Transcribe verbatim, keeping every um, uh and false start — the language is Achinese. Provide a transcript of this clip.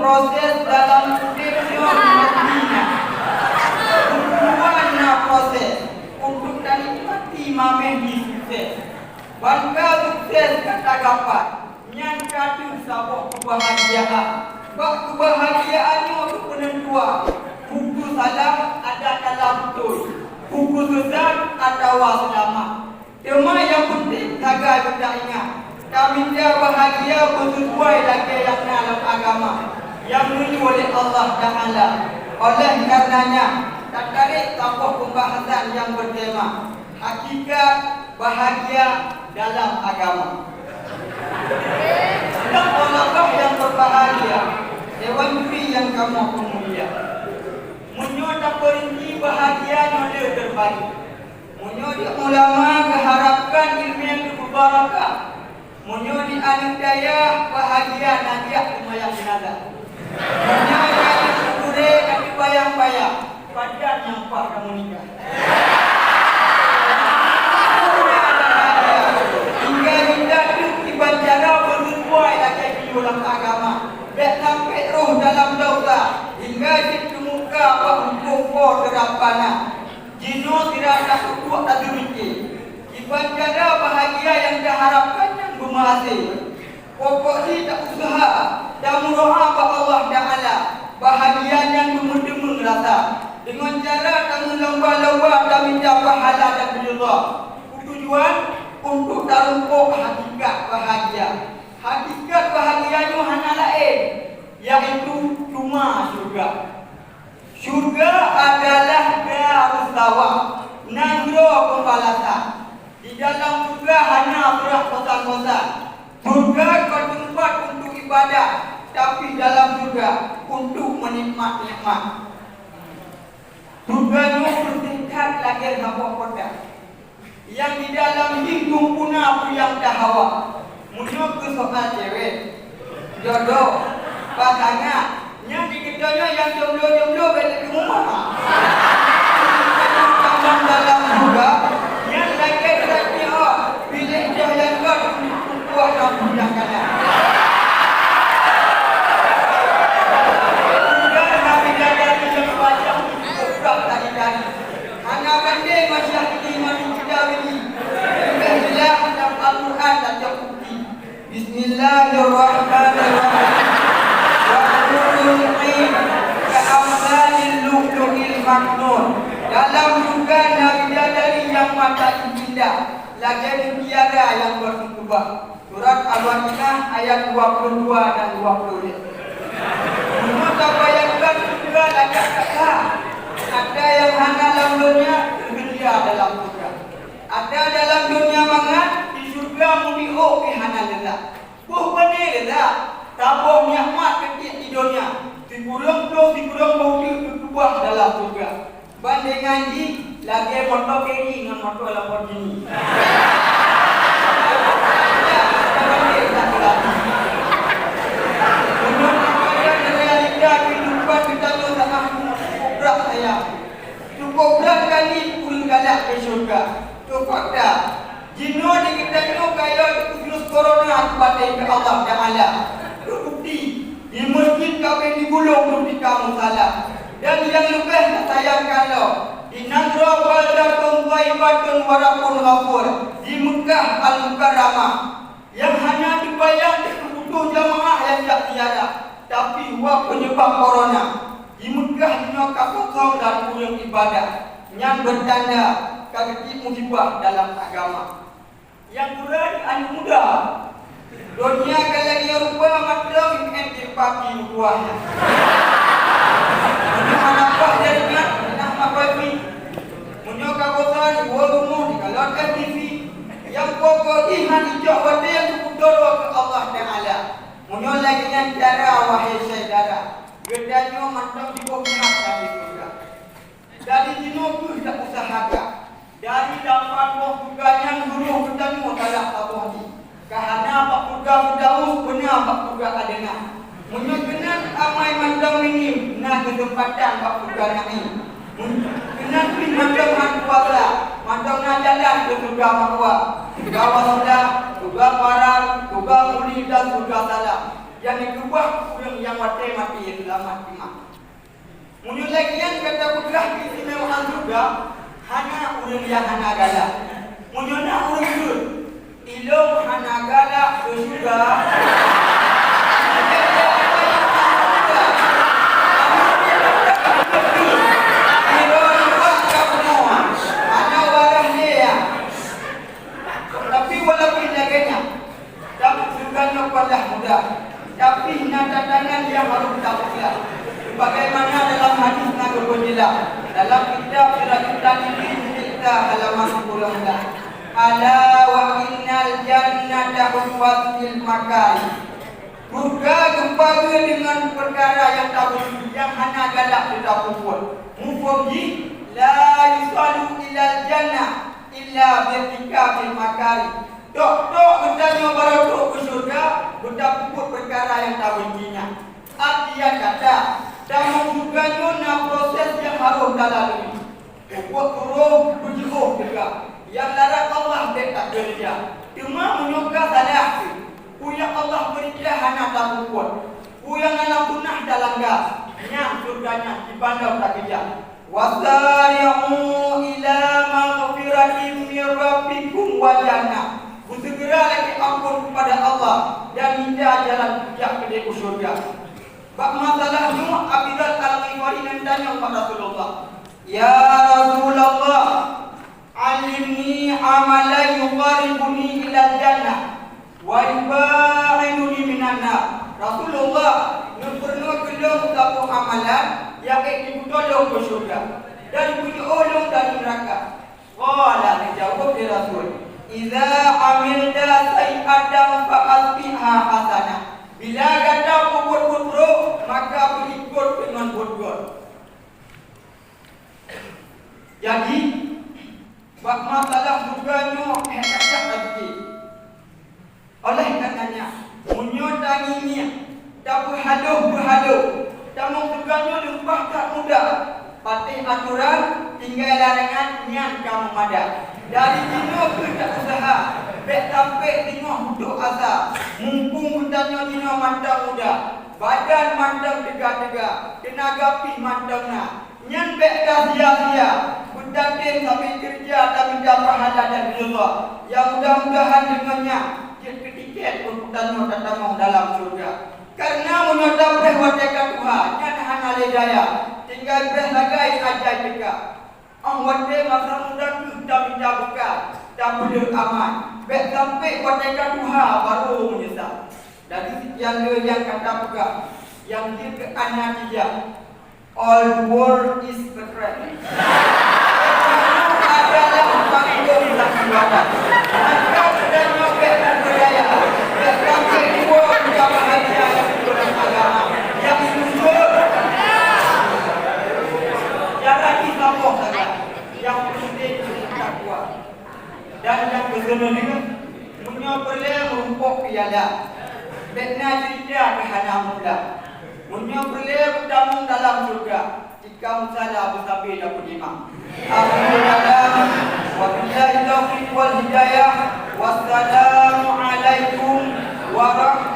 Proses dalam udeb nyoe meusti na. Keumudian na proses untuk tanikmati mamèh jih sukses. Ban ka sukses ka tagapat, nyan ka deuh saboh keubahgiaan. Bak keubahgiaan nyoe keuh peunentuan, bukon salah adak dalam beutôi, bukon seusat atawa seulamat. Teuma nyang peunteng sagai beutaingat, tamita bahgia beuseusuai lagèe nyang na lam agama nyang neuyue lé Allah Taala. Oleh kareuna nyan, tatarek saboh peumbahasan nyang beutema, hakikat bahgia dalam agama. Sidang thalabah nyang beubahgia, dewan juri nyang kamoe peumulia. Meunyoe tapeurinci bahgia nyoe le teubagi. Meunyoe di ulama geuharapkan ileumèe keu meubarakah, meunyoe di aneuk dayah bahgia na jak seumayang jeunazah. Meunyoe di aneuk gurèe na teubayang-bayang, pajan nyang paih tameunikah. Hingga kita tu kiban cara beuseusuai lagèe geuyue lam agama. Bèk sampai roh dalam dosa, hingga jeuet keu muka bak hukôm Po teuh Rabbana. Jinoe sira tapeubuet taseumike. Kiban cara bahgia nyang taharapkan nyan beumeuhasé. Pokok jih ta-useuha, tameudoa bak Allah Taala, bahgia nyan beumeuteumèe rasa. Deungon cara tameulomba-lomba tamita pahala dan ridha. Tujuan untuk tarumpok hakikat bahgia. Hakikat bahgia nyoe hana laén, yaitu teuma syeuruga. Syeuruga adalah Darussawa, nanggroe peubalasan. Di dalam syeuruga hana peurah bosan-bosan. Syeuruga kon teumpat untuk ibadah, tapi dalam syeuruga untuk meunikmat nikmat. Syeuruga nyoe beuseukat lagèe saboh kota. Nyang di dalam jih tumpuna peue nyang tahawa. Meunyoe keu soal cewek, jodoh, pasangan, nyan di geutanyoe nyang jomblo-jomblo bèk lé keumuma. Tamong dalam syeuruga, nyan lagèe surat mi'raj, piléh joh nyang göt, tumpôh nyang pun nyang kana. Syeuruga na bidadari nyang pajang, bukan tari-tari. Hana bandéng masa ini manusia ini. Leubeh jeulaih lam Al-Quran tacok bukti. Bismillahirrahmanirrahim. Wa hurun 'ain ka amsalil lu'lu'il maknun. Dalam syeuruga na bidadari nyang mata indah, lagèe mutiara nyang berkeubah. Surat Al-Waqiah ayat dua puluh dua dan dua puluh lhèe. Meunyoe tabayangkan syeuruga lagèe kata, atra nyang hana lam donya, syeuruga dalam syeuruga. Atra dalam donya mangat, di syeuruga meumiôk pih hana leulat. Boh bane leulat, saboh nikmat keutiek di donya, sikureueng ploh sikureueng boh teuk geukeubah dalam syeuruga. Bandéngan jih lagèe moto Carry ngon moto Lamborghini. Meunyoe takalon realita keuhidupan geutanyoe saat nyoe, cukôp brat sayang. Cukôp brat kali ureueng galak keu syeuruga. Keu fakta, Jinoe di geutanyoe ka yo virus corona teubatèe keu Allah Taala. Teubukti, di meuseujid ka bèk digulong teutika musala. Dan nyang leubeh tasayangkan lom, di nanggroe baldatun thaibatun wa rabbun ghafur, di Meukah Al-Mukarramah, nyang hana teubayang teupeuputôh jeumaáh nyang jak ziarah, tapi wak peunyebab corona, di Meukah nyoe ka kosong dan ureueng ibadah. Nyan beutanda ka geutiek musibah dalam agama. Nyang gura di aneuk muda. Donya ka lagèe rupa mantong, ingat jipaki meutuah. Meunyoe hana paih jaringan, hana makai pi. Meunyoe ka bosan, woe rumoh dikalon F T V. Nyang pokok jih han ijok watèe nyang teupeutulông keu Allah Taala. Meunyoe lagèe nyan cara, wahé syedara, geutanyoe mantong jiboh pihak dan dipeugah. Dari jinoe kheueh ta-useuhakan. Dari lapan boh syeuruga nyan, geutanyoe salah saboh jih. Ka hana bak syeuruga Firdaus, beuna bak syeuruga Adnan. Meunyoe keunan amai mantong minim, na keuseumpatan bak syeuruga Naim. Meunyoe keunan pih mantong han kuasa, mantong na jalan keu syeuruga Ma'wa, syeuruga Wasilah, syeuruga Qarar, syeuruga Muli dan syeuruga Salam. Nyang dikeubah ureueng nyang Watée maté seulamat teuma. Meunyoe lagée nyan gata peugah keistimewahan syeuruga, hana ureuëng nyang hana galak. Meunyoe na ureuëng jeuet, ilong hana galak keu syeuruga. Hana wadah lé ya. Tapi walaupun lagée nyan, Tamong syeuruga nyoe palah mudah, tapi na tantangan nyang harôh tapeugah. Sebagaimana dalam hadis na geupeujeulaih dalam kitab Sirajul Talibin, jilid sa, halaman sepuluh belas, "Ala wa innal jannata huffat bil makari." Syeuruga geupageue deungon peukara nyang tabenci, nyang hana galak teuh tapeubuet. Muphom jih, "La yusalu ilal jannah illa birtikabil makari." Tok-tok geutanyoe barô trok keu syeuruga, beutapeubuet peukara nyang tabenci nyan. Artinya kata, tamong syeuruga nyoe na proses nyang harôh talalui. Peubuet turoh, beujiôh teuka. Nyang larang Allah bék takeureuja. Teuma meunyoe ka salah, peue nyang Allah peurintah hana tapeubuet, peue nyang na lam sunnah talangga, nyan syeuruga nyan jibandom takeujak. "Wasari'u ila maghfiratin min rabbikum wa jannah." Beuseugeura lagée amphon keupada Allah dan mita jalan jak keudeh u syeuruga. Bak masalah nyoe, Abi Dzar Al-Ghifari nan tanyong bak Rasulullah, "Ya Rasulullah, alimni amalan yuqarribuni ilal jannah wa yuba'iduni minan nar." Rasulullah, neupeurunoe keu lôn saboh amalan nyang ék jipeutolong keu syeuruga dan jipeujeuôh lôn dari neuraka. Qala, geujaweueb lé Rasul, "Idza amilta sayyi'atan fa atbi'ha hasanah." Bila gata peubuet buet brok, maka peuikot deungon buet gét. Jadi, bak masalah syeuruga nyoe, hék that-that tapiké. Oleh karenanya, meunyoe tangieng, tapeuhaloh-peuhaloh, tamong syeuruga nyoe lumpah that mudah. Patéh atoran, tinggai larangan, nyan ka meumada. Dari jinoe kheueh ta-useuha, bék sampoe singoh beutrok asa. Mumpung geutanyoe jinoe mantong muda, badan mantong teuga-teuga, teunaga pih mantong na. Nyan bék ka sia-sia, beutatem sabe keureuja tamita pahala dari Allah. Ya, mudah-mudahan deungon nyan jeuet keu tiket untuk tanyoe tatamong dalam syeuruga. Kareuna meunyoe tapreh watée ka tuha, nyan hana lé daya, tinggai preh sagai ajai teuka. Óh watée masa muda kheueh tamita beukah, tapeuleueh aman, bék sampoe watée ka tuha barô meunyeusal. Dari sekian le nyang ka tapeugah, nyang jeuet keu aneuk ijak. All the world is the friend. Adalah panggung dan ibadah. Maka kita nyobek budaya. Sampai dua kita bahagia dalam agama. Yang jujur. Jangan disombong saja. Yang penting kita kuat. Dan nyang keuseuneulheueh, meunyoe peureulée meurumpok piala, bék na ceurita keu hana mula. Meunyoe peureulée meutamong dalam syeuruga, tika musala beusabe dapeue imam. Akhirul kalam, wabillahi taufiq wal hidayah. Wassalamualaikum warahmatullahi